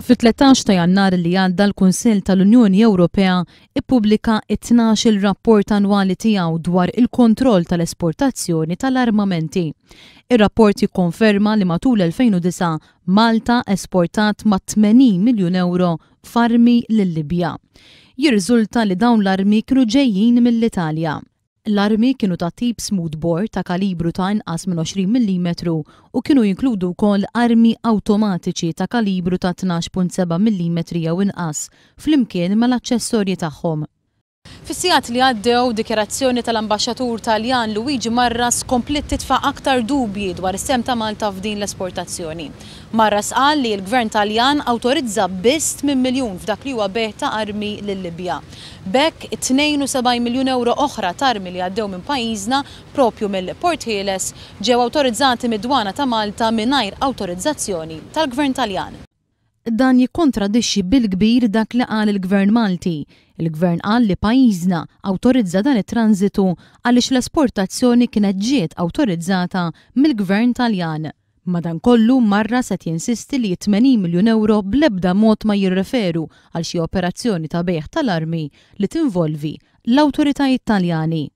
Fit-13 ta' Jannar li għadda l-Kunsill tal-Unjoni Ewropea ippubblika it-12-il rapport annwali tiegħu dwar il-kontroll tal-esportazzjoni tal-armamenti. Ir-rapport jikkonferma li matul 2009 Malta esportat ma' 80 miljun euro f'armi lil-Libja. Jirriżulta li dawn l-armi kienu ġejjin mill-Italja. L-armi kienu ta' tip smoothbore ta' kalibru ta' inqas minn 20 millimetru u kienu jinkludu wkoll armi awtomatiċi ta' kalibru ta' 12.7 millimetri jew inqas, flimkien mal-aċċessorji tagħhom. Fis-sigħat li għaddew, dikjarazzjoni tal-Ambaxxatur Taljan Luigi Marras kompliet titfa' aktar dubji dwar is-sehem ta' Malta f'din l-esportazzjoni. Marras qal li l-Gvern Taljan awtorizza biss 8 miljun f'dak li huwa bejgħ ta' armi lil-Libja. B'hekk, 72 miljun ewro oħra t'armi li għaddew minn pajjiżna proprju mill-Port Ħieles ġew awtorizzati mid-Dwana ta' Malta mingħajr awtorizzazzjoni tal-Gvern Taljan. Dan jikkontradixxi bil-kbir dak li qal il-Gvern Malti. Il-Gvern qal li pajjiżna awtorizza dan it-tranżitu għaliex l-esportazzjoni kienet ġiet awtorizzata mill-Gvern Taljan. Madankollu, Marras qed jinsisti li t-80 miljun ewro bl-ebda mod ma jirreferu għal xi operazzjoni ta' bejgħ tal-armi li tinvolvi l-awtoritajiet Taljani.